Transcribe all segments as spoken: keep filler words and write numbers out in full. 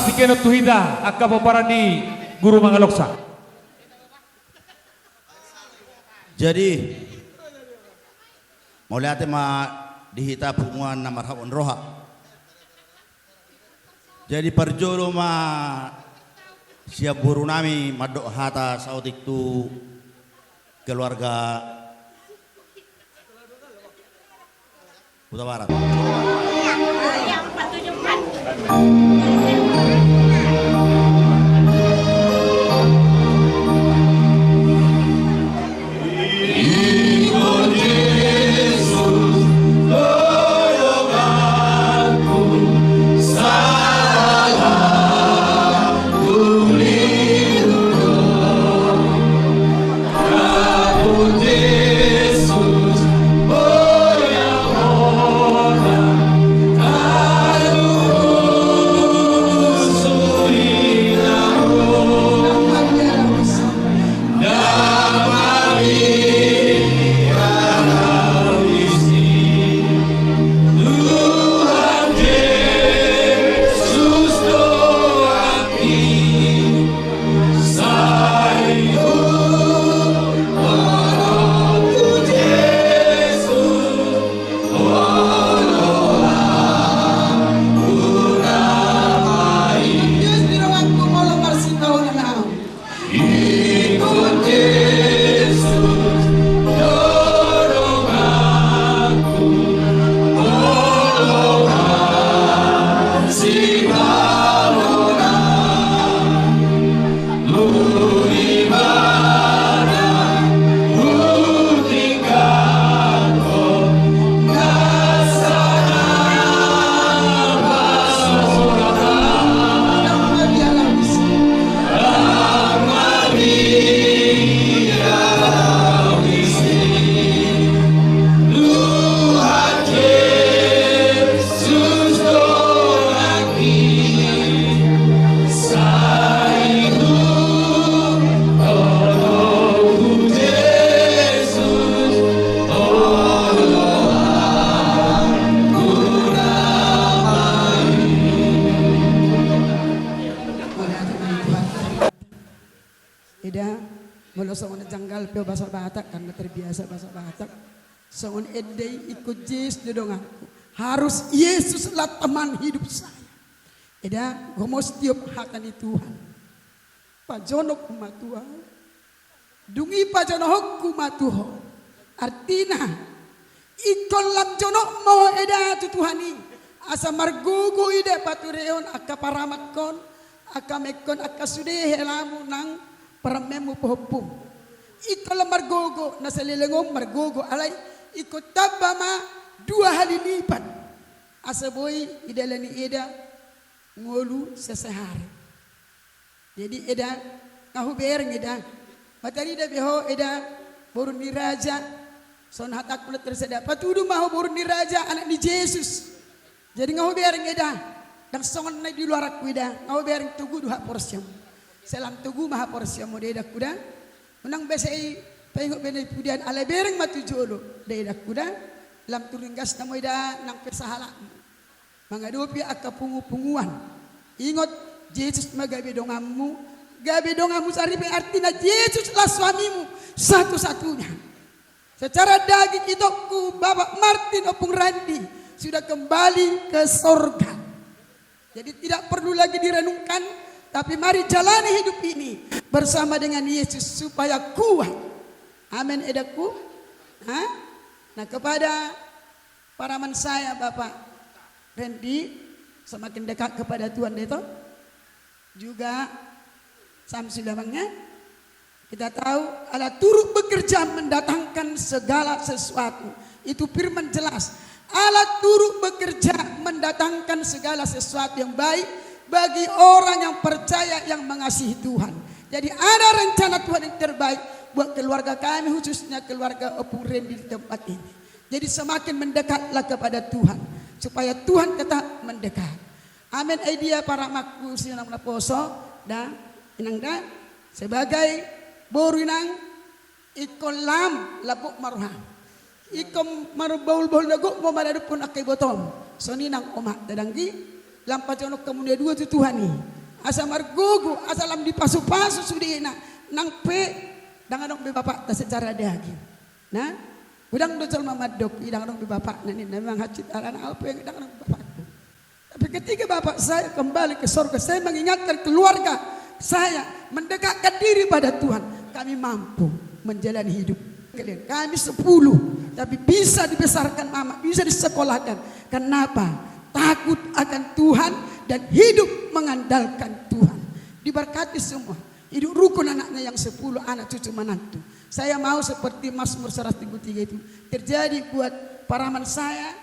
Sikenon tu hita angka pomparan ni Guru Mangaloksa. Jadi, mauliate ma di hita punguan na marhabot roha. Jadi parjolo ma sian boru nami mandok hata saotik tu keluarga Hutabarat. Eda, molo songon janggal pe bahasa Batak, karena terbiasa bahasa Batak. Songon ende i ingkon Jesus do donganku. Harus Yesuslah teman hidup saya. Eda, gomos tiop hata ni Tuhan. Pajonok ma tu ahu. Dung i pajonohonku ma tu ho. Artina, ingkon lam jonok ma ho eda tu Tuhan i. Asa margogo i da paturehon angka paramankon, angka amangkon, angka sude helamu nang parumaenmu pahompum. Ingkon lam margogo, na saleleng on margogo, alai ingkon tamba ma dua hali lipat. Asa boi didalani eda ngolu sasahari. Jadi eda, nga hubereng eda. Matarida be ho eda, boru ni raja. Songon hatangku na tarsada, patudu ma ho boru ni raja, anak ni Jesus. Jadi nga hubereng eda. Ndang songon na di luaranku eda, nga hubereng, togu do haporseaonmu. Sai lam togu ma haporseaonmu da edangku da. Unang be sai paingot be na di pudian, alai bereng ma tu jolo da edangku da. Lam turun gas nama eda nang pe sahalakmu mangadopi angka pungu-punguan. Ingot, Jesus ma gabe donganmu, gabe donganmu saripe, artina Jesuslah suamimu satu-satunya. Secara daging itongku, Bapak Martin, Ompung Randi sudah kembali ke sorga. Jadi tidak perlu lagi direnungkan, tapi mari jalani hidup ini bersama dengan Yesus supaya kuat. Amin, edangku. Hah? Nah, kepada paman saya, Bapak Randy, semakin dekat kepada Tuhan deh, toh. Juga Samsul, abangnya. Kita tahu, Allah turut bekerja mendatangkan segala sesuatu. Itu firman jelas. Allah turut bekerja mendatangkan segala sesuatu yang baik bagi orang yang percaya, yang mengasihi Tuhan. Jadi ada rencana Tuhan yang terbaik buat keluarga kami, khususnya keluarga Ompung Randy di tempat ini. Jadi semakin mendekatlah kepada Tuhan, supaya Tuhan tetap mendekat. Amin. Ai dia parumaenku sinamot naposo, da, inang da, sebagai boru inang, ingkon lam lambok ma roham. Ingkon marbaul-baul na gok ma manadophon angka ibotom. Songon i nang omak, da, danggi. Lam pajonok hamu na dua tu Tuhan i, asa margogo, asa lam dipasupasu sudena. Nang pe ndang adong be bapakta secara daging. Nah, godang do jolma mandok, i ndang adong be bapakna ninna, memang hansit alana au pe ndang adong be bapakku. Tapi ketika bapak saya kembali ke sorga, saya mengingatkan keluarga saya mendekatkan diri pada Tuhan, kami mampu menjalani hidup. Kalian, kami sepuluh, tapi bisa dibesarkan mama, bisa disekolahkan. Kenapa? Takut akan Tuhan dan hidup mengandalkan Tuhan. Diberkati semua. Hidup rukun anaknya yang sepuluh, anak cucu menantu. Saya mau seperti Mazmur seratus tiga itu. Terjadi buat paraman saya,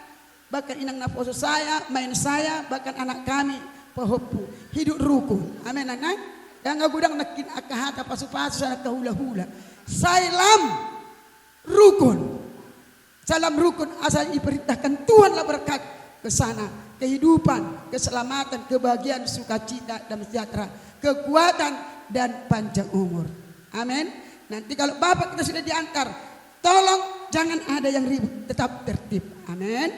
bahkan inang naposo saya, maen saya, bahkan anak kami, pahompu. Hidup rukun. Amin, anak. Ndang godang nangkin angka hata pasupasu, sai angka hulahula. Sai lam rukun. Sai lam rukun, asa diperintahkan Tuhan lah berkat ke sana. Kehidupan, keselamatan, kebahagiaan, sukacita, damai sejahtera, kekuatan, dan panjang umur. Amin. Nanti kalau bapak kita sudah diantar, tolong jangan ada yang ribut, tetap tertib. Amin.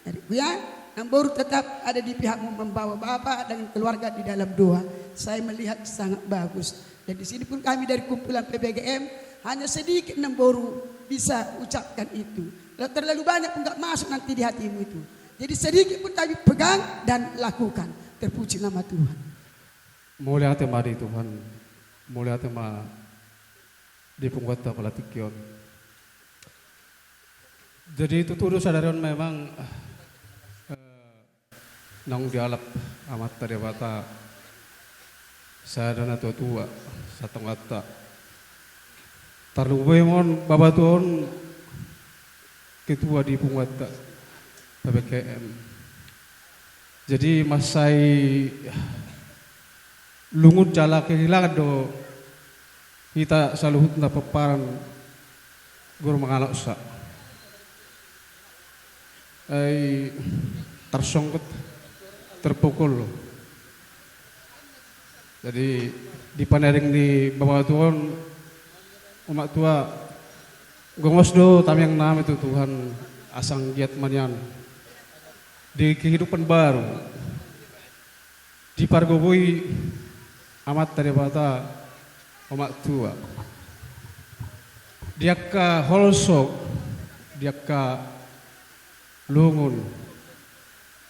Jadi, ya, namboru tetap ada di pihakmu membawa bapak dengan keluarga di dalam doa. Saya melihat sangat bagus. Dan di sini pun kami dari kumpulan P P G M hanya sedikit namboru bisa ucapkan itu. Kalau terlalu banyak pun nggak masuk nanti di hatimu itu. Jadi sedikit pun tapi pegang dan lakukan. Terpuji nama Tuhan. Mauliate ma di Tuhan. Mauliate ma di punguanta pala tingki on. Jadi tutu do sadari on memang, eh, naung dialap Amanta Debata sada na tuatua, satonganta. Tarlumobi ma on bapatua on ketua di punguanta P P G M. Jadi mansai lungun jala kehilangan do hita saluhutna pomparan guru mangalap sa. Ai tarsonggot, terpukul. Jadi di panereng ni bapatua on, omak tua, gomos do tangiang nami tu Tuhan asa anggiat ma nian di kehidupan baru dipargogoi Amanta Debata omak tua. Di angka holso, di angka lungun,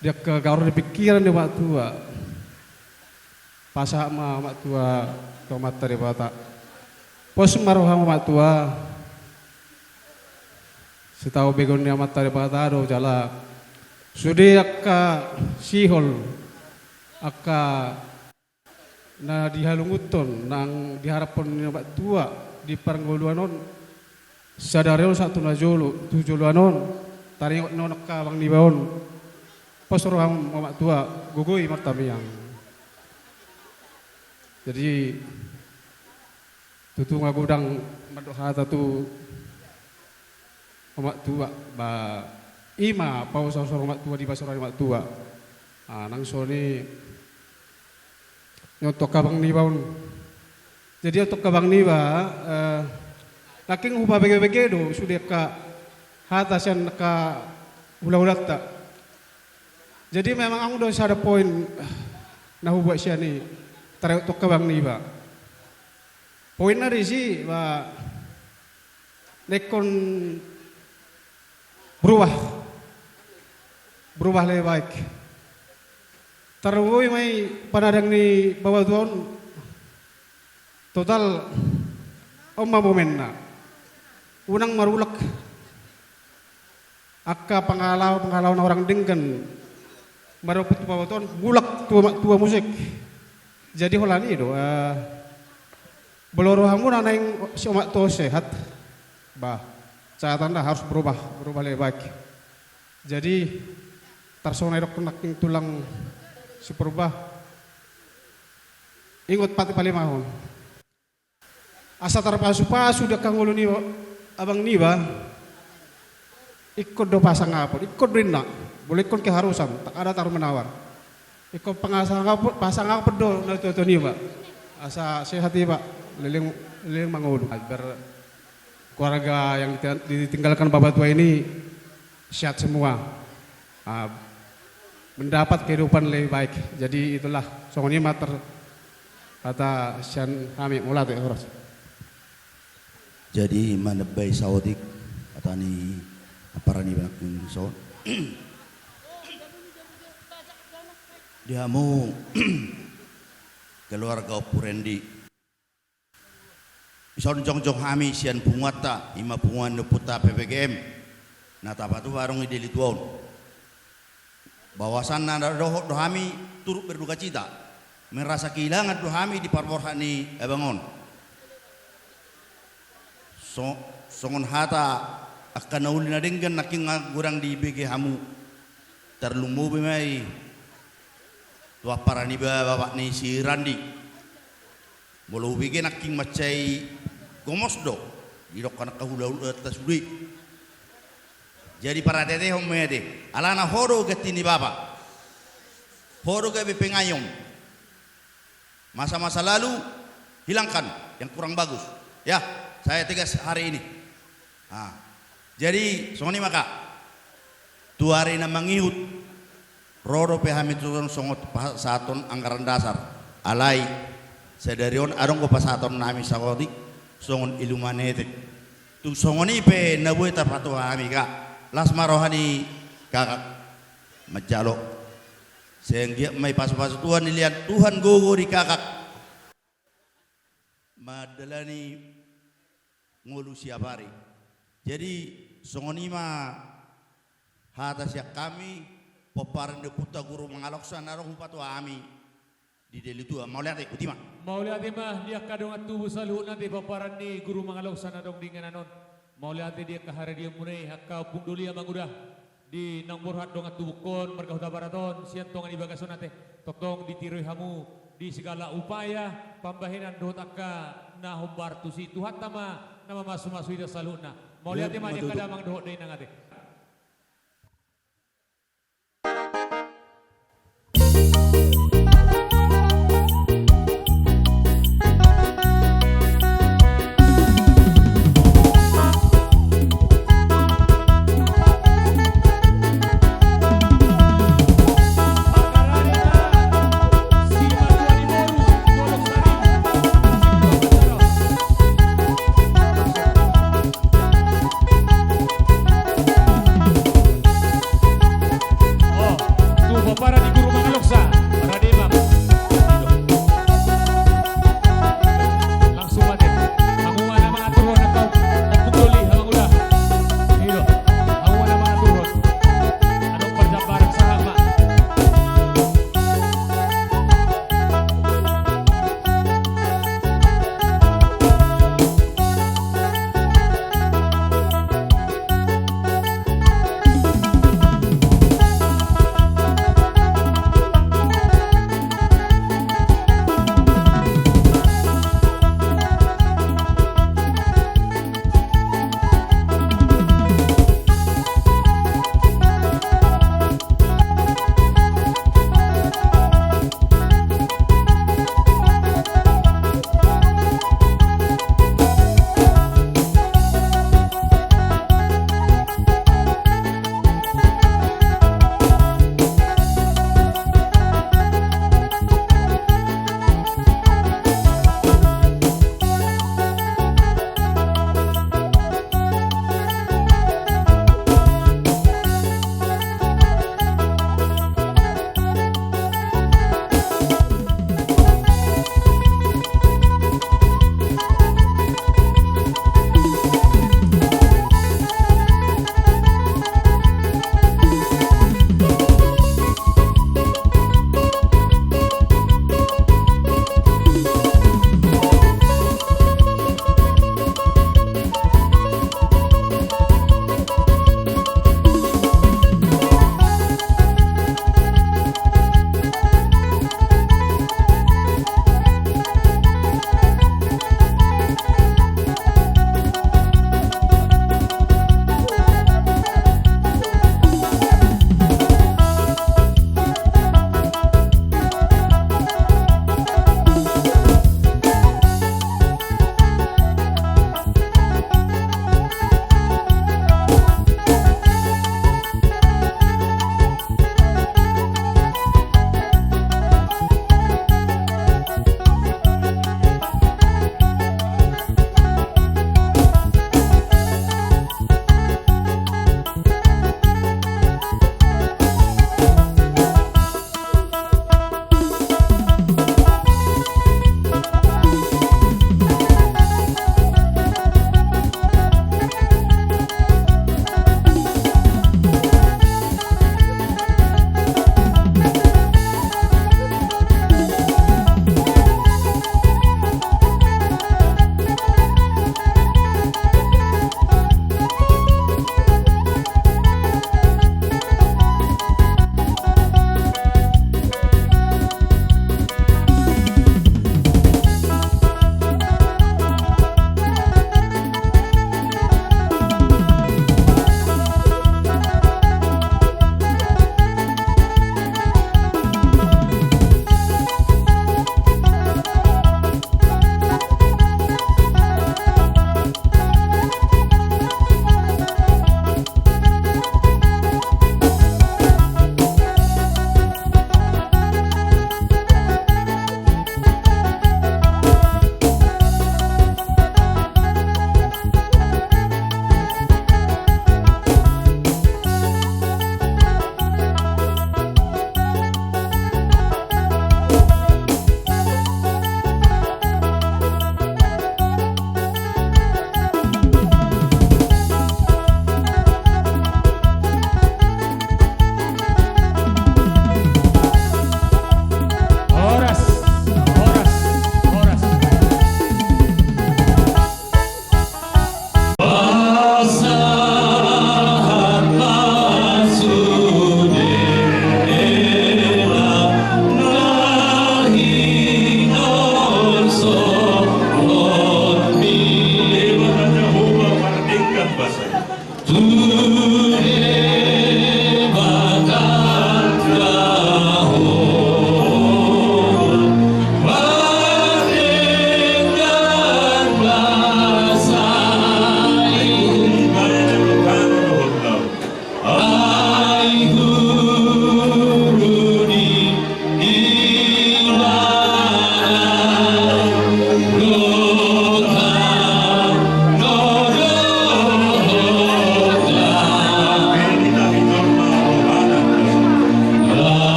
di angka gaor ni pingkiran ni omak tua. Pasahat ma omak tua tu Amanta Debata. Pos ma roham omak tua. Sitau begeon ni Amanta Debata do jala sude angka sihol, angka na dihalungunhon, nang diharaphon ni omak tua di parngoluan on, sadari on sahat tu na jolo, tu joloan on, taringot ni on angka abang niba on. Pos roham omak tua, gogoi martangiang. Jadi tutu nga godang mandok hata tu omak tua, ba i ma pausauson omak tua di basora ni omak tua. Ah, nang songon i, on tu angka abang niba on. Jadi on tu angka abang niba, eh, nangkin hupabegebege do sude angka hata sian angka hulahulanta. Jadi memang adong do sada poin na hubuat sian i, taringot tu angka abang niba. Poinna disi, ba, na ingkon berubah, berubah lebih baik. Tarlumobi ma i panereng ni bapatua on, total on ma momenna. Unang marulak angka pangalaho-pangalaho na hurang denggan, marompu tu bapatua on, mulak tu omak tua muse. Jadi holan i do, eh, molo rohamuna naeng si omak tua on sehat, bah, catatan dah harus berubah, berubah lebih baik. Jadi tarsongon na didokkon nangkin tulang si Purba, ingot pati palimahon. Asa tarpasupasu di angka ngolu ni abang niba, ingkon do pasangapon, ingkon do inna, molo ingkon keharusan, tak ada tawar menawar. Ingkon pasangapon, pasangapon do natuatua niba. Asa sehat iba, leleng, leleng mangolu. Agar keluarga yang dite-, ditinggalkan bapatua ini sehat semua. Ah, mendapat kehidupan lebih baik. Jadi itulah, songon i ma ter-, hata sian hami. Mauliate, horas. Jadi manambai saotik hata ni ampara ni bangkung son. Di hamu keluarga Ompu Rendi. Dison jongjong hami sian punguanta, i ma punguan ni ompunta P P G M, na tapatupa adong di Deli Tua on. Bahwasanna na dohot do hami turut berdukacita, merasa kehilangan do hami di parborhat ni abang on. So-, songon hata angka na uli na denggan nangkin godang dibege hamu. Tarlumobi ma i tu ampara ni ba-, bapak ni si Randi. Molo hubege nangkin mansai gomos do, didok angka hulahulanta sude. Jadi parateatehon ma i ate, alana ho do ganti ni bapa. Ho do gabe pengayom. Masa-masa lalu hilangkan yang kurang bagus. Ya, saya tegas hari ini. Ah. Jadi songon i ma, Kak. Tu ari na mangihut, ro dope hami tuson songon pasahathon anggaran dasar. Alai sadari on adong do pasahaton nami saotik songon iluman etek. Tung songon i pe na boi tarpatupa hami, Kak. Las ma roha ni Kakak manjalo. Sai anggiat ma dipasupasu Tuhan, dilehon Tuhan gogo di Kakak mandalani ngolu siap ari. Jadi songon i ma hata sian hami, pomparan ni ompunta Guru Mangalongsa na ro hupatua hami di Deli Tua. Mauliate, botima. Mauliate ma di angka dongan tubu saluhutna ate, pomparan ni Guru Mangalongsa na adong di inganan on. Mauliate di angka haradeonmuna i, angka Ompung Doli Amanguda. Di naung borhat dongan tubungkon marga Hutabarat on sian tonga ni bagas on ate, tongtong ditiroi hamu di segala upaya pambahenan dohot angka na hombar tusi. Tuhanta ma na mamasumasu hita saluhutna. Mauliate ma di angka damang dohot dainang ate.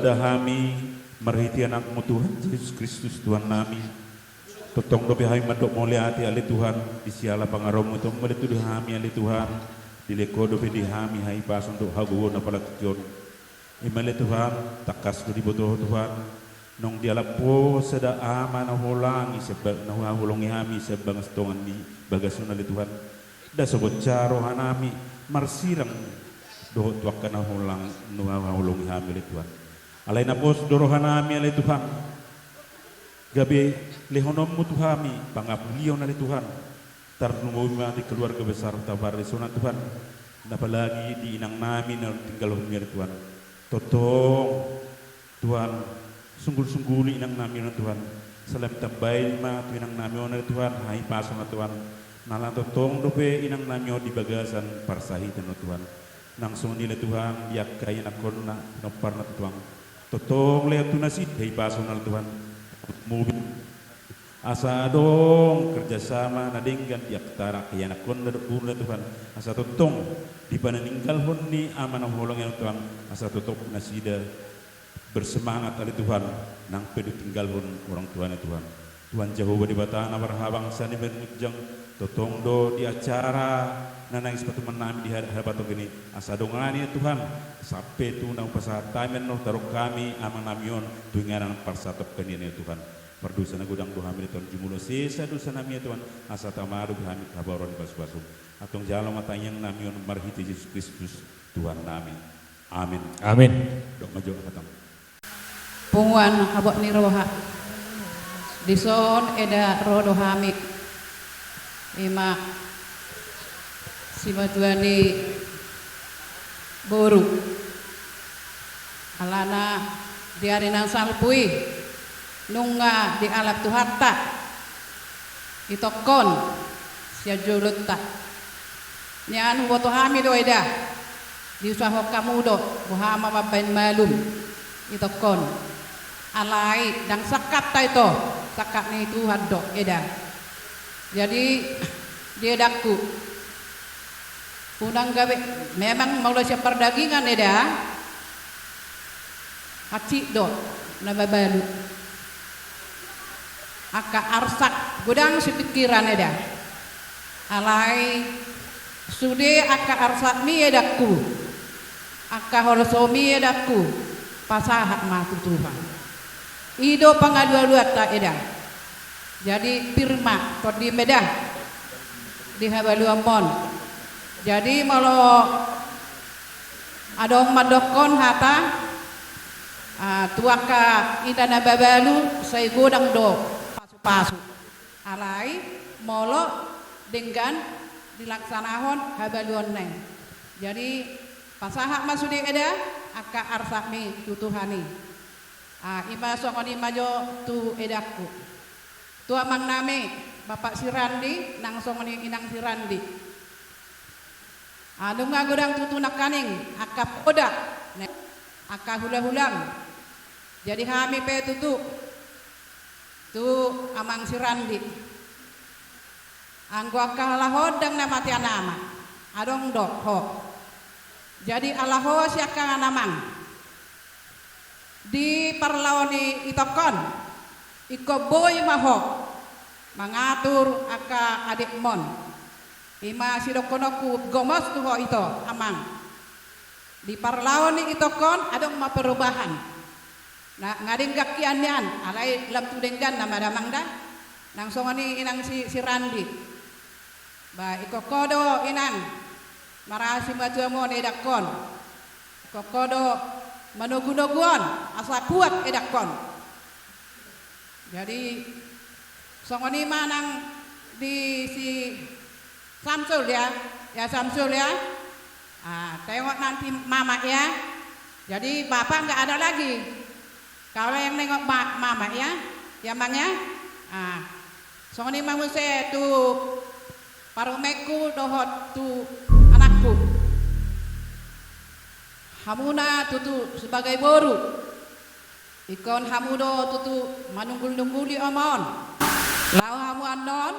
Ida hami marhite Anakmu Tuhan Jesus Kristus Tuhannami. Tongtong dope hami mandok mauliate ale Tuhan, di siala pangaruhMu tong mauliate tu hami ale Tuhan, dilehon Ho dope di hami hahipason dohot hagogoon apala tingki on. Ima ale Tuhan, tangkas do diboto Ho Tuhan, nunga dialap Ho sada ama na huolangi sian ba-, na huhaholongi hami sian bagas tonga ni bagas on ale Tuhan. Nda so bonca rohanami marsirang dohot tu angka na huolang-, na huhaholongi hami ale Tuhan. Alai na pos do rohanami ale Tuhan, gabe lehononMu tu hami pangapulion ale Tuhan. Tarlumobi ma di keluarga besar Tabares on Tuhan, na apalagi di inangnami na tinggalhonMi ale Tuhan. Tongtong Tuhan, sunggul-sungguli inangnami on Tuhan. Saleleng tambai ma tu inangnami on ale Tuhan hahipason ale Tuhan. Na laho tongtong dope inangnami on di bagasan parsahiton ale Tuhan. Nang songon i ale Tuhan di angka ianakhonna, pinomparna tutu, tongtong lehon tu nasida hahipason ale Tuhan. Mobil asa adong kerjasama na denggan di antara ianakhonna dohot boruna Tuhan, asa tongtong di paninggalhon ni ama na huhaholongi on Tuhan, asa tongtong nasida bersemangat ale Tuhan, nang pe dung tinggalhon orang tuana Tuhan. Tuhan Jahowa Debata na marhabangsa ni banuanjang, tongtong do di acara na naeng sipatumparonnami di hari, hari Jumat on i, asa dongani Tuhan, sampe tu na hupasahat hami annon, taruhon hami amanami on tu inganan parsahatonnami ale Tuhan. Pardosa na godang do hami ale Tuhan, jumolo sesa dosanami ale Tuhan, asa tama dope hami habaoran ni pasupasu. Antong jalo ma tangiangnami on marhite Jesus Kristus Tuhannami. Amin. Amin. Dok ma jo hatangku. Punguan habot ni roha. Dison eda ro do hami. Ima simatua ni boru. Alana di ari na salpu i nunga dialap Tuhanta itongkon sian jolonta. Nian huboto hami do eda, diusahahon hamu do boha ma mambahen malum itongkon. Alai ndang sangkapta ito, sangkap ni Tuhan do eda. Jadi di edangku, unang gabe, memang molo sian pardagingan eda, hansit do na mabalu. Angka arsak godang sipingkiran eda. Alai sude angka arsakmi edangku, angka holsomi edangku, pasahat ma tu Tuhan. I do pangalualuanta eda. Jadi pir ma tondim eda di habaluonmon. Jadi molo adong mandokkon hata, ah, tu angka ina na mabalu sai godang do pasupasu. Alai molo denggan dilaksanahon habaluonna i. Jadi pasahat ma sude eda angka arsakmi tu Tuhan i. Ah, ima songon i ma jo tu edangku. Tu amangnami, Bapak si Randi, nang songon i inang si Randi. Ah, nunga godang tutu nangkaning angka poda, ne, angka hulahulam. Jadi hami pe tutu tu amang si Randi. Anggo angka halaho on ndang na mate anama, adong do ho. Jadi ala ho sian angka amang, di parlao ni itongkon, ingkon boi ma ho mangatur angka adikmon. Ima sidohononku gomos tu ho ito, amang. Di parlao ni itongkon adong ma perubahan. Na, nga denggan hian nian, alai lam tu denggan nama damang da. Nang songon i inang si, si Randi. Ba, ingkon ho do inang marasi matuamon edangkon. Ingkon ho do manogunoguon asa kuat edangkon. Jadi songon i ma nang di si Samsul ya, ya Samsul ya. Ah, tengok nanti mama ya. Jadi bapak nggak ada lagi. Kau yang nengok ma-, mama ya, ya mang ya. Ah, songon i ma muse tu parumaenku dohot tu anakku. Hamuna tutu sebagai boru, ingkon hamu do tutu manunggulnungguli oma on. Laho hamu annon,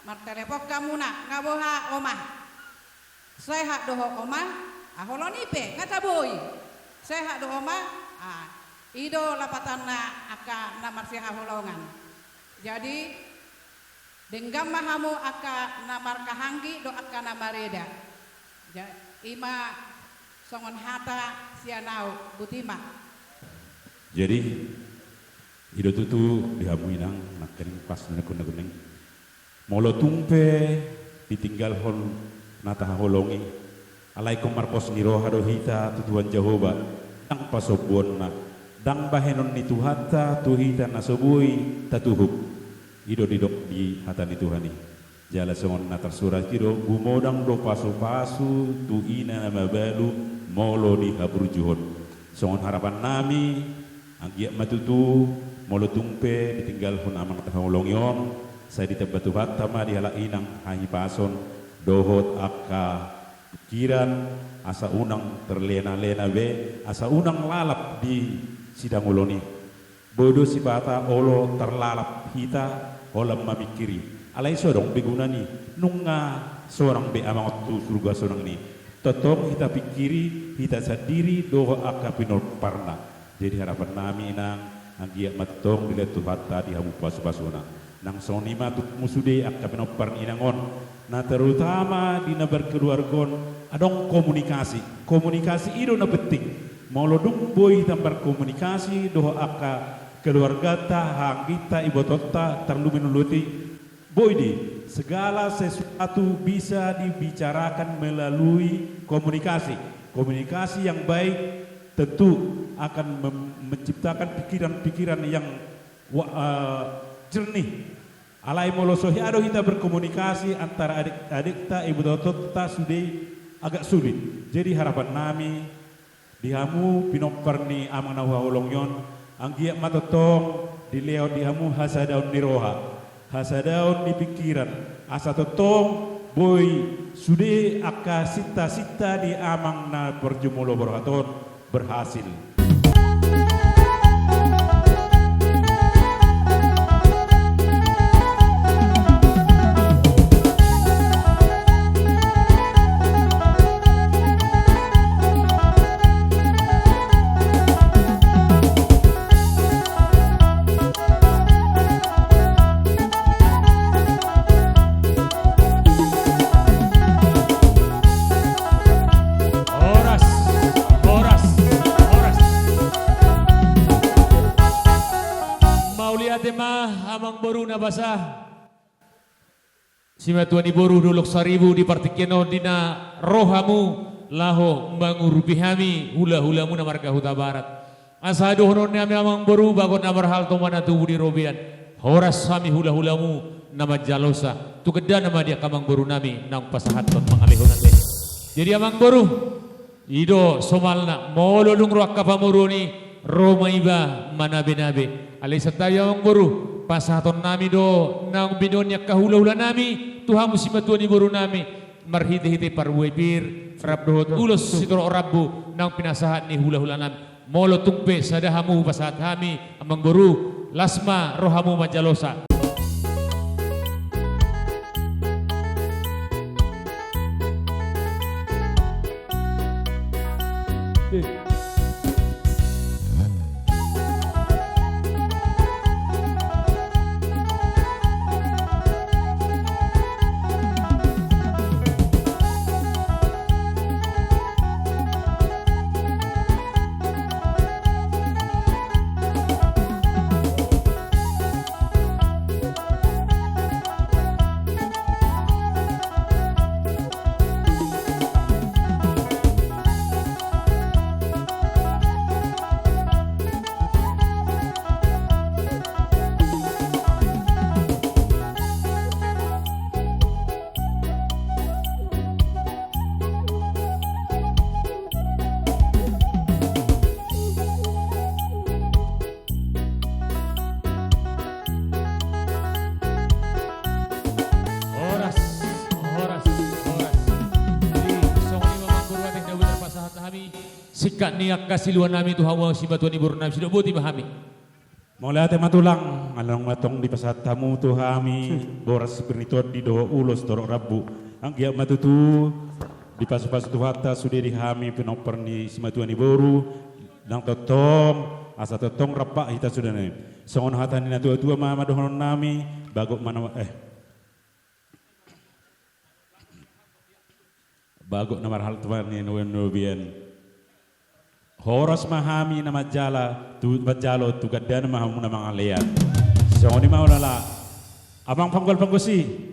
martelepon hamuna, nga boha oma. Sehat do ho oma, ah, holong i pe nga taboi. Sehat do oma, ah, I do lapatanna angka na marsihaholongan. Jadi, denggan ma hamu angka na marhahaanggi dohot angka na mareda. Ja-, i ma songon hata sian ahu, botima. Jadi, i do tutu di hamu inang, nangkining pas na nangkin-nangkin. Molo tung pe ditinggalhon na tahaholongi, alai ingkon marpos ni roha do hita tu Tuhan Jahowa, ndang pasombuonna, ndang bahenon ni Tuhanta tu hita na so boi tatuhuk. I do didok di hata ni Tuhan i. Jala songon na tarsurat i do, gumodang do pasu-pasu tu ina na mabalu molo dihaburjuhon. Songon harapannami, anggiat ma tutu, molo tung pe ditinggalhon amang na tahaholongi on, sai ditamba Tuhanta ma di halak inang hahipason dohot angka pikiran, asa unang terlena-lena be, asa unang lalap di sidangolon i. Boi do sipata olo tarlalap hita holan mamingkiri. Alai so adong be gunana i, nunga sonang be amang on tu surgo sonang ni. Tongtong hita pingkiri, hita sandiri dohot angka pinomparna. Jadi harapannami inang, anggiat ma tongtong dilehon Tuhanta di hamu pasu-pasuna. Nang songon i ma tu hamu sude angka pinompar ni inang on. Na terutama di na berkeluarga on, adong komunikasi. Komunikasi i do na penting. Molo dung boi hita markomunikasi dohot angka keluarganta, hahaangginta, ibotonta, tarlumobi na luat i, boi do i, segala sesuatu bisa dibicarakan melalui komunikasi. Komunikasi yang baik tentu akan mem-, menciptakan pikiran-pikiran yang wa-, eh, jernih. Alai molo so hea do hita berkomunikasi antara adik-adikta, ibotonta sude, agak sulit. Jadi harapannami, di hamu pinompar ni amang na huhaholongi on, anggiat ma tongtong dilehon di hamu hasadaon ni roha, hasadaon ni pingkiran, asa tongtong boi sude angka sinta-sinta ni amang na parjumolo borhat on berhasil. Horas, horas, horas. Mauliate ma amang boru na basa. Simatua ni boru Dolok Saribu, di partingkian on di na ro hamu laho mangurupi hami hula-hulamu na marga Hutabarat. Asa dohonon ni hami amang boru, bagot na marhalto ma na tubu di robean. Horas hami hula-hulamu na manjalosa. Tu gandana ma di angka amang boru nami naung pasahathon mangalehon ate. Jadi amang boru, i do somalna, molo dung ro angka pamoruon i, ro ma iba manabe-nabe. Alai santabi amang boru, pasahaton nami do naung binoan ni angka hula-hula nami tu hamu simatua ni boru nami, marhite-hite parbue pir rap dohot ulos sitorop rambu naung pinasahat ni hula-hula nami. Molo tung pe sada hamu pasahat hami, amang boru, las ma rohamu manjalosa. Horas, horas, horas. Jadi songon i ma amang boru, ate, na boi tarpasahat hami singkat ni angka siluan nami tu hamu simatua ni boru nami, sidok boti ma hami. Mauliate ma tulang, ala naung tong dipasahat hamu tu hami boras sipir ni tondi dohot ulos sitorop rambu. Anggiat ma tutu dipasu-pasu Tuhanta sude di hami pinompar ni simatua ni boru, nang tongtong Asa tongtong rap hita sude nai. Songon hata ni na tua-tua ma dohonon nami, bagot ma na, eh. Bagot na marhalto ma ni nuan nubian. Horas ma hami na manjala, tu manjalo tu gandana ma hamu na mangalean. Songon i ma ulaon. Amang panggol panggosi.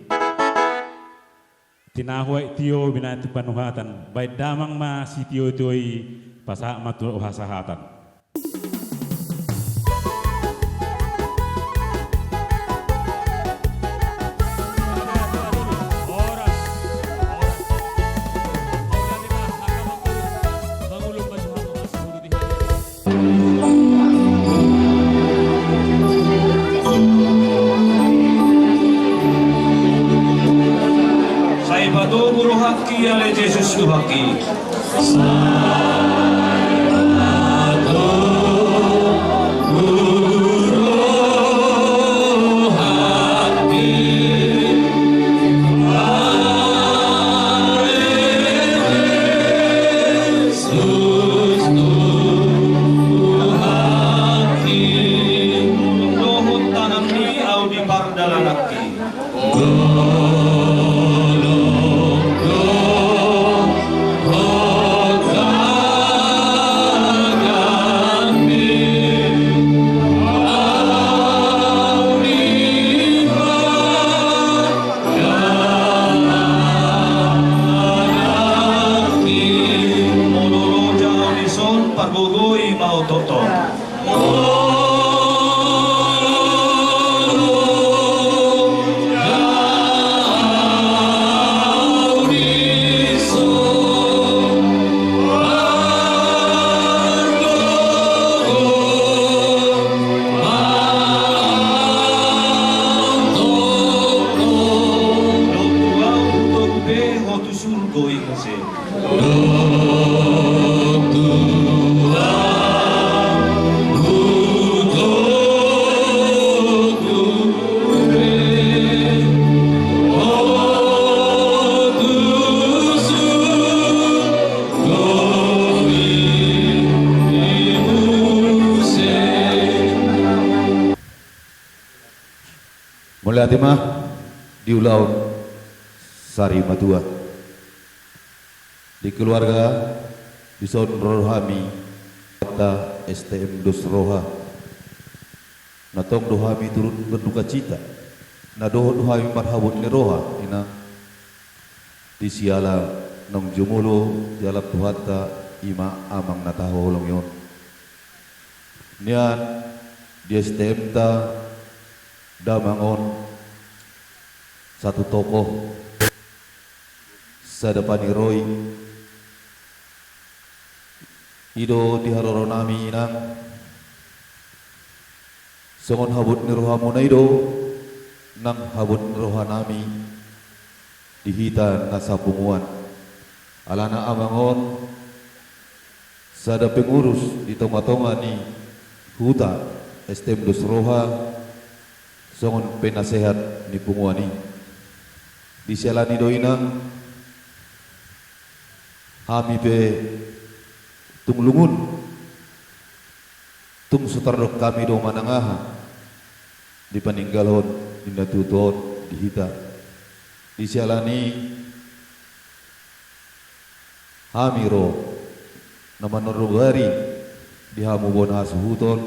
Tinahu aek tio binahen tu panuhatan, baen damang ma sitio-tio i, pasahat ma tu hasahatan. Sai patogu rohangki ale Jesus Tuhanki. Sai patogu rohangki. Tuhanki. Dohot tanganmi ahu di pardalananki. Dolok do hot tanganmi. Ahu di pardalananki. Molo ro jaha dison, pargogoi ma ototon. Dohot tu ahu, hutogu pe ho tu surgo i muse. Dohot tu ahu, hutogu pe ho tu surgo i muse. Mauliate ma di ulaon sari matua. Di keluarga, dison ro do hami, S T M dos Roha. Na tong do hami turut berdukacita, na dohot do hami marhabot ni roha, inang. Di siala naung jumolo di alam Tuhanta, i ma amang na tahaholongi on. Nian di S T M-ta damang on, satu tokoh, sada paniroi. I do di haroronami, inang. Songon habot ni rohamuna i do nang habot ni rohanami di hita na sapunguan. Alana amang on sada pengurus di tongatonga ni huta S T M dos Roha, songon penasehat ni punguan i. Di siala ni i do, inang, hami pe tung lungun, tung so tardok hami do manang aha di paninggalhon ni natuatuaon di hita. Di siala ni i, hami ro na manondongari di hamu bona hasuhuton,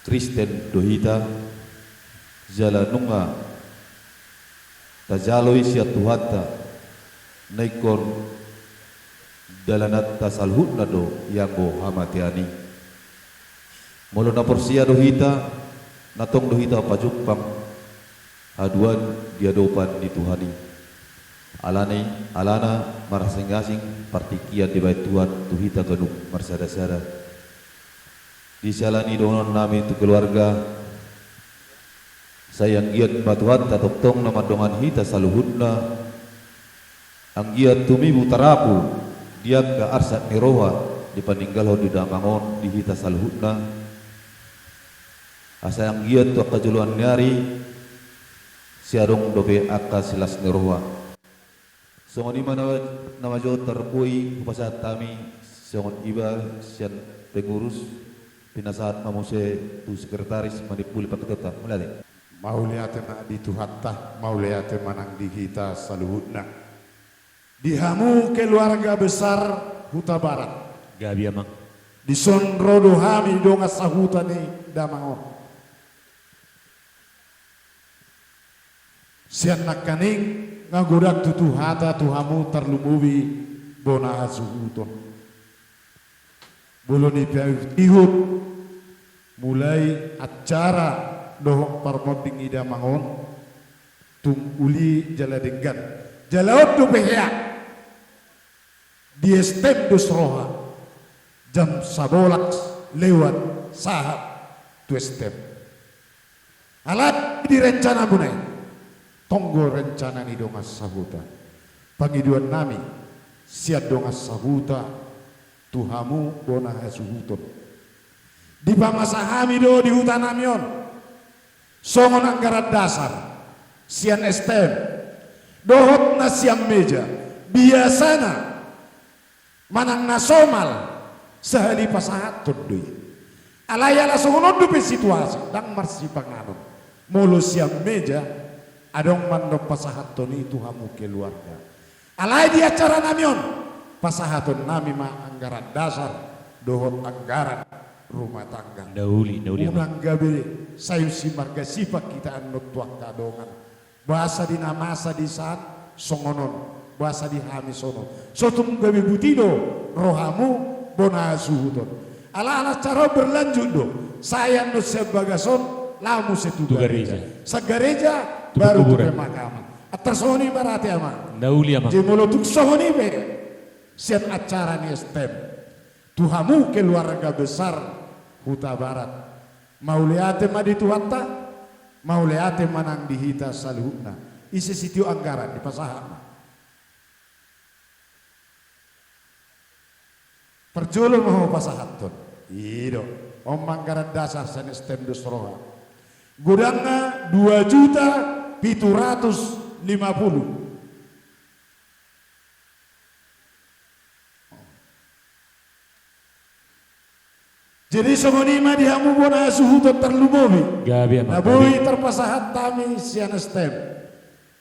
Kristen do hita, jala nunga tajalo i sian Tuhanta, na ingkon dalananta saluhutna do ianggo hamatean i. Molo na porsea do hita, na tong do hita pajumpang haduan di adopan ni Tuhan i. Alani, alana marasing-asing partingkian dibahen Tuhan tu hita ganup marsadasada. Di siala ni i dohononnami tu keluarga, sai anggiat ma Tuhanta tongtong na mandongani hita saluhutna, anggiat tumibu tarapu di angka arsat ni roha dipaninggalhon ni damang on di hita saluhutna, asa anggiat tu angka joloan ni ari sai adong dope angka silas ni roha. Songon i ma na, na manjou tarpoi hupasahat hami songon iba sian pengurus, pinasahat ma muse tu sekretaris manimpuli panghataionta. Mauliate. Mauliate ma di Tuhanta, mauliate ma nang di hita saluhutna. Di hamu keluarga besar Hutabarat. Gabe, Amang. Dison ro do hami dongan sahuta ni damang on. Sian nangkaning nga godang tutu hata tu hamu tarlumobi bona hasuhuton. Molo nipaihutihut mulai acara dohot parmonding ni damang on, tung uli jala denggan. Jala on dope hea. Di S T M dos roha, jam sabolas lewat sahat tu S T M. Alai di rencanamuna i, tong do rencana ni dongan sahuta. Pangidoan nami sian dongan sahuta tu hamu bona hasuhuton. Dipamasa hami do di hutanami on songon anggaran dasar sian S T M dohot na sian meja. Biasana manang na somal sahali pasahathon do i. Alai ala songon on dope situasi, ndang marsipanganon. Molo sian meja, adong mandok pasahathon i tu hamu keluarga. Alai di acaranami on, pasahatonnami ma anggaran dasar dohot anggaran rumah tangga. Nauli, nauli, Amang. Unang gabe sai simarga sipanghitaanon tu angka dongan. Boasa di na masa di san songon on, boasa di hami songon on. So tung gabe buti do rohamu bona hasuhuton. Ala, ala acara on berlanjut do. Sai annon sian bagas on laho muse tu gareja. Gareja. Sian gareja tu baru tu pemakaman. Antar songon i berarti, Amang. Nauli, Amang. Jadi molo tung songon i pe sian acara ni S T M. Tu hamu keluarga besar Hutabarat. Mauliate ma di Tuhanta, mauliate ma nang di hita saluhutna. Ise sitio anggaran dipasahat ma. Parjolo ma ho pasahathon. I do. On ma anggaran dasar sian S T M dos roha. Godangna dua juta pitu ratus lima puluh. Jadi songon i ma di hamu bona hasuhuton tarlumobi. Gabe, Amang, na boi tarpasahat hami sian S T M.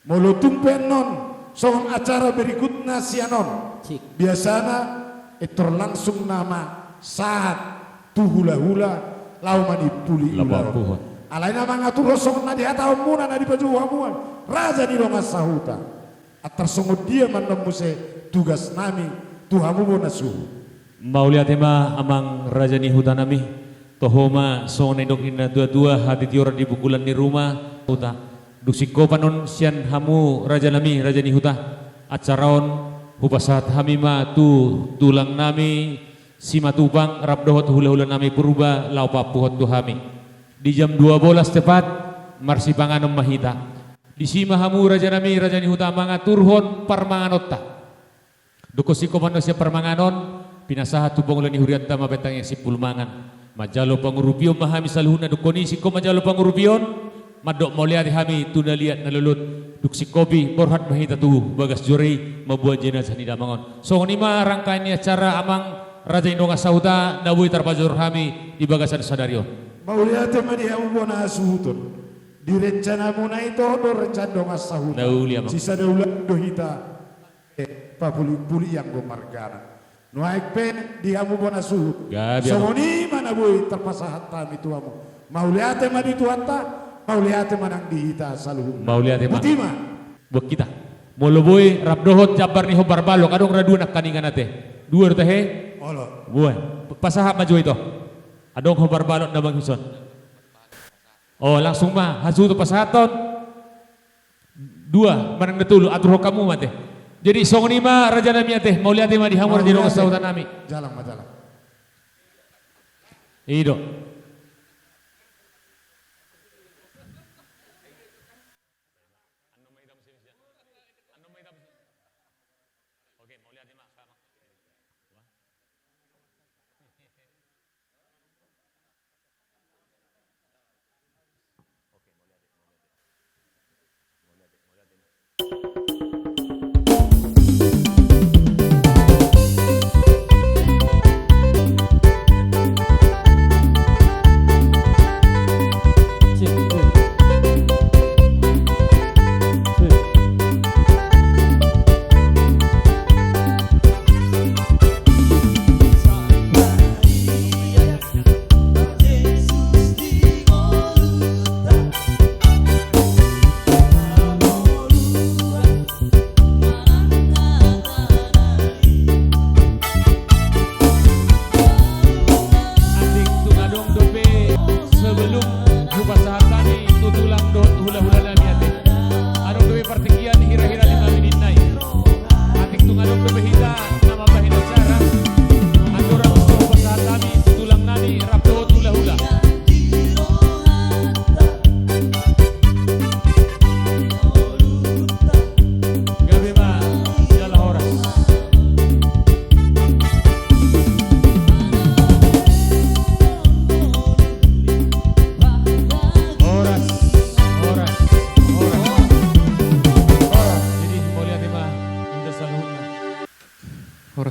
Molo tung pe annon songon acara berikutna sian on. Cik. Biasana pintor langsung nama sahat tu hulahula laho manimpuli ulaon. Alai na mangaturhon songon na dihatahonmuna na dipajou hamu an raja ni dongan sahuta. Antar songon dia ma annon muse tugasnami tu hamu bona suhut. Mauliate ma amang raja ni hutanami. Toho ma songon na nidok ni natuatua, hatitior di bukulan ni ruma huta. Dung singkop annon sian hamu rajanami raja ni huta, acara on hupasahat hami ma tu tulangnami Simatupang rap dohot hulahulanami Purba laho paampuhon tu hami. Di jam dua bolas tepat marsipanganon ma hita. Disi ma hamu rajanami raja ni huta mangaturhon parmanganonta. Dung singkop annon sian parmanganon, pinasahat tu pangula ni hurianta ma baen tangiang simpul mangan. Manjalo pangurupion ma hami saluhutna. Dung i singkop manjalo pangurupion, mandok mauliate hami tu na liat na lolot. Dung singkop i borhat ma hita tu bagas joro i mamboan jenazah ni damang on. Songon i ma rangkaian ni acara amang raja ni dongan sahuta na boi tarpajor hami di bagasan sadari on. Mauliate ma di hamu bona hasuhuton. Di rencanamuna i toho do rencana dongan sahuta. Na uli amang. Sisada ulaon do hita, eh, papuli-puli anggo margana. Nuaeng pe di hamu bona suhut. Gabe amang. Songon i ma na boi tarpasahat hami tu hamu. Mauliate ma di Tuhanta, mauliate ma nang di hita saluhutna. Mauliate ma. Botima. Buat hita. Molo boi rap dohot jambar ni hombar balok, adong ra dua nangkaningan ate. Dua do tahe? Olo. Boi. Pasahat ma jo ito. Adong hombar balok na mangihut on. O, langsung ma hasuhuton pasahathon. Dua manang na tolu, aturhon hamu ma ate. Jadi songon i ma rajanami ate, mauliate ma di hamu raja ni dongan sahutanami. Jalang ma jalang. I do.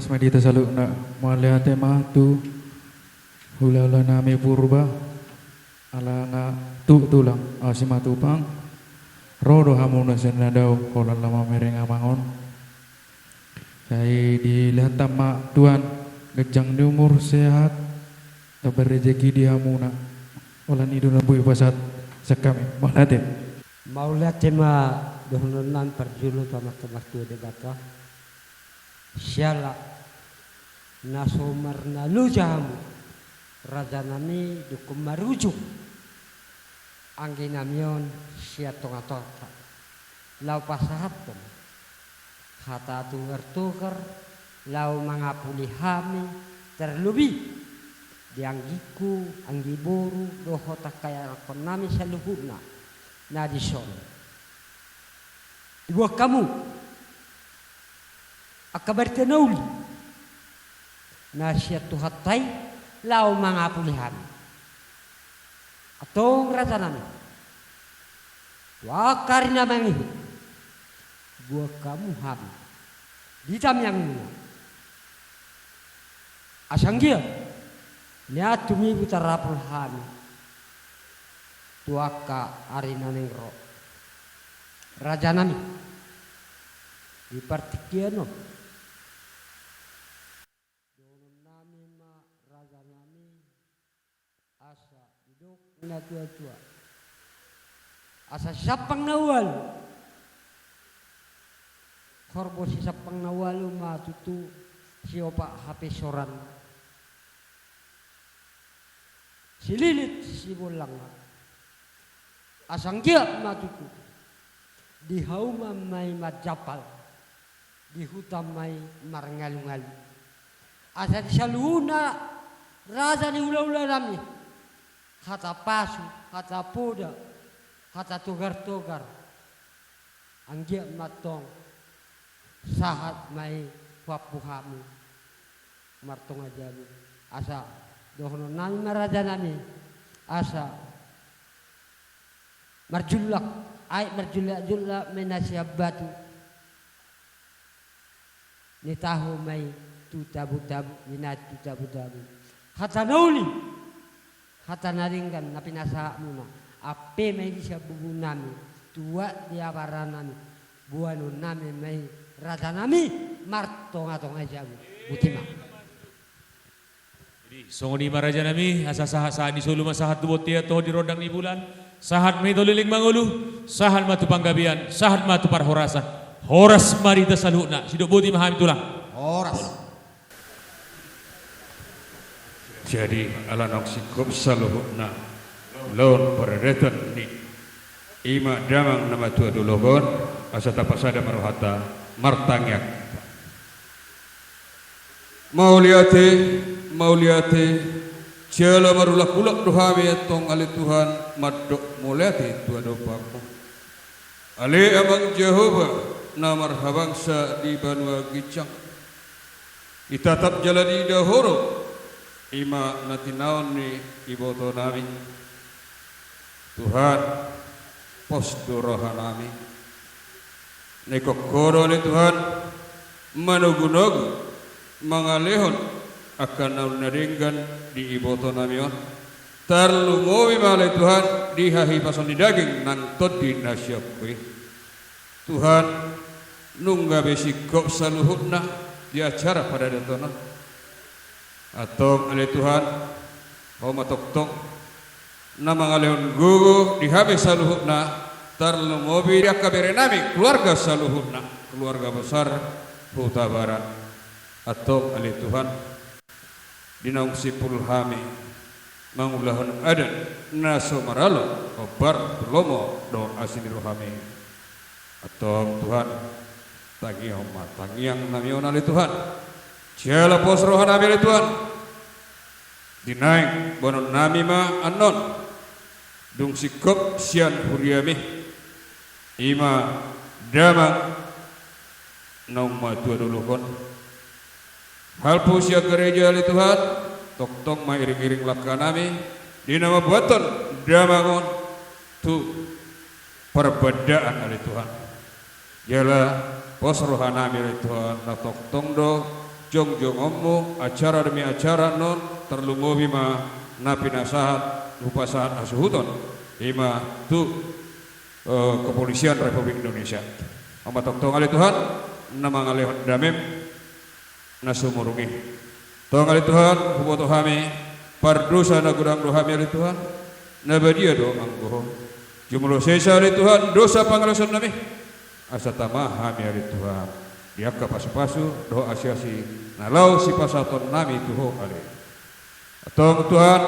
Madita saluhutna, mauliate ma tu hulahula nami Purba, ala nga tu tulang, asi ma tupang, ro do hamuna sian na dao, holan lam mamereng amang on. Sai dilehan ma Tuhan, ganjang ni umur sehat, tambar rejeki di hamuna, holan i do na boi pasahat sian hami, mauliate. Mauliate ma dohonon nami parjolo tu Amanta Martua Debata. Siala na so marnaloja hamu, raja nami, dungkon marujung anggi nami on sian tonga-tonga. Laho pasahathon hata togar-togar, laho mangapuli hami, tarlobi di anggingku, anggi boru, dohot angka ianakhon nami saluhutna na dison. Diboan hamu angka barita na uli na sian Tuhanta i, laho mangapuli hami. Antong raja nami, tu angka ari na mangihut, boan hamu hami di tangiangmuna. Asa anggiat nian tumibu tarapul hami tu angka ari na naeng ro. Raja nami, di partingkian on, dohonon nami ma raja nami, asa didok na tua-tua, asa sisampang na ualu, horbo sisampang na ualu ma tutu, siopat hape soran, sililit sibolangna. Asa anggiat ma tutu, di hauma ma i manjampal, di huta ma i marngalungalu. Asa di saluhutna raja ni hulahula nami, hata pasu, hata poda, hata togar-togar, anggiat ma antong sahat ma i huampu hami martonga jabu. Asa dohonon nami ma raja nami, asa marjullak, aek marjullak-jullak ma i na sian batu, nitahu ma i tu tabu-tabu, binahen tu tabu-tabu. Hata na uli, hata na denggan na pinasahatmuna, ampe ma i di sian bubu nami, tuat di abara nami, boanon nami ma i raja nami martonga-tonga jabu. Boti ma. Jadi songon i ma raja nami, asa sahat-sahat ni solu ma sahat tu bontean, toho di rondang ni bulan, sahat ma hita leleng mangolu, sahat ma tu panggabean, sahat ma tu parhorasan. Horas ma di hita saluhutna, sidok boti ma hami tulang. Horas. Jadi ala naung singkop saluhutna, laon paradaton ni i ma damang na matua dolok on, asa tapasada ma rohanta martangiang. Mauliate, mauliate, jala marulak-ulak do hami antong ale Tuhan, mandok mauliate tu adopanmu. Ale Amang Jahowa, na marhabangsa di banua ginjang. Ditatap jala diida Ho do, i ma na tinaon ni iboto nami. Tuhan, pos do roha nami. Naingkon Ho do ale Tuhan, manogu-nogu, mangalehon angka na uli na denggan di iboto nami on. Tarlumobi ma ale Tuhan di hahipason ni daging nang tondi na sian Ho i. Tuhan, nunga be singkop saluhutna di acara paradaton on. Antong ale Tuhan, Ho ma tongtong na mangalehon gogo di hami saluhutna, tarlumobi di angka bere nami, keluarga saluhutna, keluarga besar Hutabarat. Antong ale Tuhan, di naung simpul hami mangulahon adat na so maralo hombar tu lomo dohot asi ni roha nami. Antong Tuhan, tangihon ma tangiang nami on ale Tuhan. Jala pos roha nami ale Tuhan. Di naeng boanon nami ma annon, dung singkop sian huriami, i ma damang naung matua dolok on. Halpu sian gareja ale Tuhan, tongtong ma iring-iring langka nami di na mambuathon damang on tu parbandaan ale Tuhan. Jala pos roha nami ale Tuhan, na tongtong do jongjongonmu acara demi acara on, tarlumobi ma na pinasahat hupasahat hasuhuton, i ma tu eh, Kepolisian Republik Indonesia. Amang tongtong ale Tuhan, na mangalehon damem na sumurung i. Tong ale Tuhan, huboto hami, pardosa na godang do hami ale Tuhan, na badia do anggo Ho. Jumolo sesa ale Tuhan, dosa pangalaosion nami. Asa tama hami ale Tuhan, di angka pasupasu, dohot asiasi, na laho sipasahaton nami tu Ho ale. Antong Tuhan,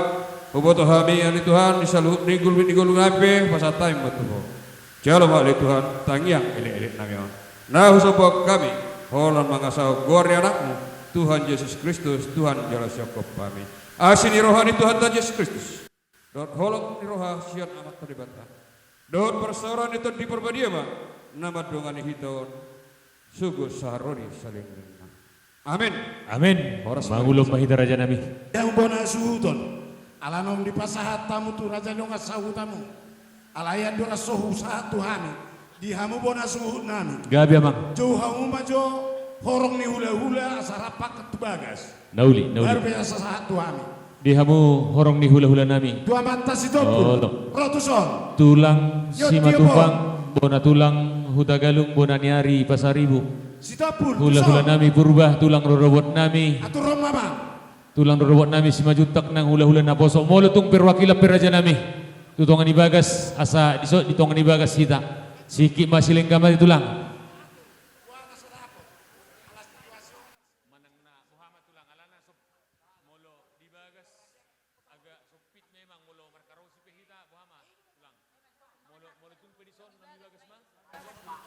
huboto hami ale Tuhan, di saluhut ni gulmit ni goluh nami pe, pasahat hami ma tu Ho. Jalo ma ale Tuhan, tangiang elek-elek nami on. Na husomba hami, holan mangasahon goar ni Anakmu, Tuhan Jesus Kristus, Tuhan jala sihompa hami. Asi ni roha ni Tuhanta Jesus Kristus. Dohot holong ni roha sian Amanta Debata. Dohot parsaoran ni Tondi Parbadia ma, na mandongani hita on, sogot sahat ro di saleleng ni lelengna. Amen. Amen. Horas. Mangulon ma hita raja nami. Di hamu bona suhuton. Ala naung dipasahat hamu tu raja dongan sahutamuna. Alai andorang so hupasahat tu hami. Di hamu bona suhut nami. Gabe amang. Jou hamu ma jo horong ni hula-hula asa rap pakan tu bagas. Na uli, na uli. Baru pe asa sahat tu hami. Di hamu horong ni hula-hula nami. Tu amanta Sitompul. Olo. Ro tuson. Tulang Simatupang, bona tulang Hutagalung, bona ni ari Pasaribu. Sitompul, tuson. Hula-hula nami Purba, tulang rorobot nami. Atur ro ma amang. Tulang rorobot nami Simanjuntak nang hula-hula naposo. Molo tung perwakilan pe raja nami. Tu tonga ni bagas, asa di so, di tonga ni bagas hita. Singkit ma silenggang ma tulang. Manang na boha ma tulang, alana so, molo di bagas agak sempit memang, molo markarosi pe hita, boha ma tulang. Molo, molo tung pe dison, na di bagas ma.